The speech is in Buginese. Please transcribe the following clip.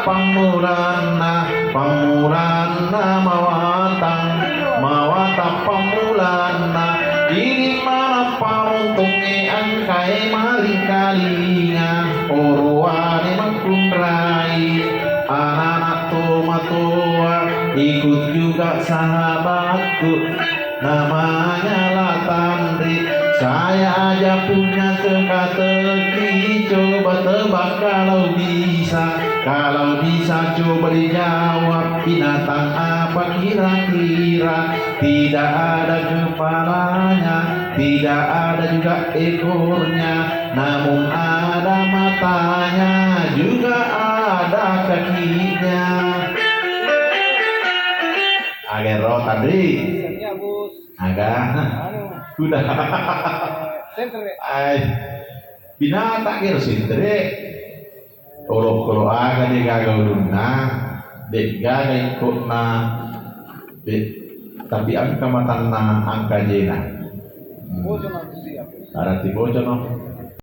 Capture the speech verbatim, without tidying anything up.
Pammulanna, pammulanna mawatang, mawatang pammulanna. Ini mana paruntungnge angkae malingkalinga, orowane makkunrai, anak-anak tomatoa, ikut juga sahabatku. Namanya La Tanri, saya aja punya teka-teki, coba tebak kalau bisa, kalau bisa coba dijawab, binatang apa kira-kira? Tidak ada kepalanya, tidak ada juga ekornya, namun ada matanya, juga ada kakinya. Agero tadi. Iya, Bos. Aga? Anu. Kuda. Sentre. Ai. Binatang ero sentre. Olokolo aga de gaga ulunna, de gaga ingkona, de, tapi angka matanna, angka jena. Hmm. Bocono siap. Berarti bocono.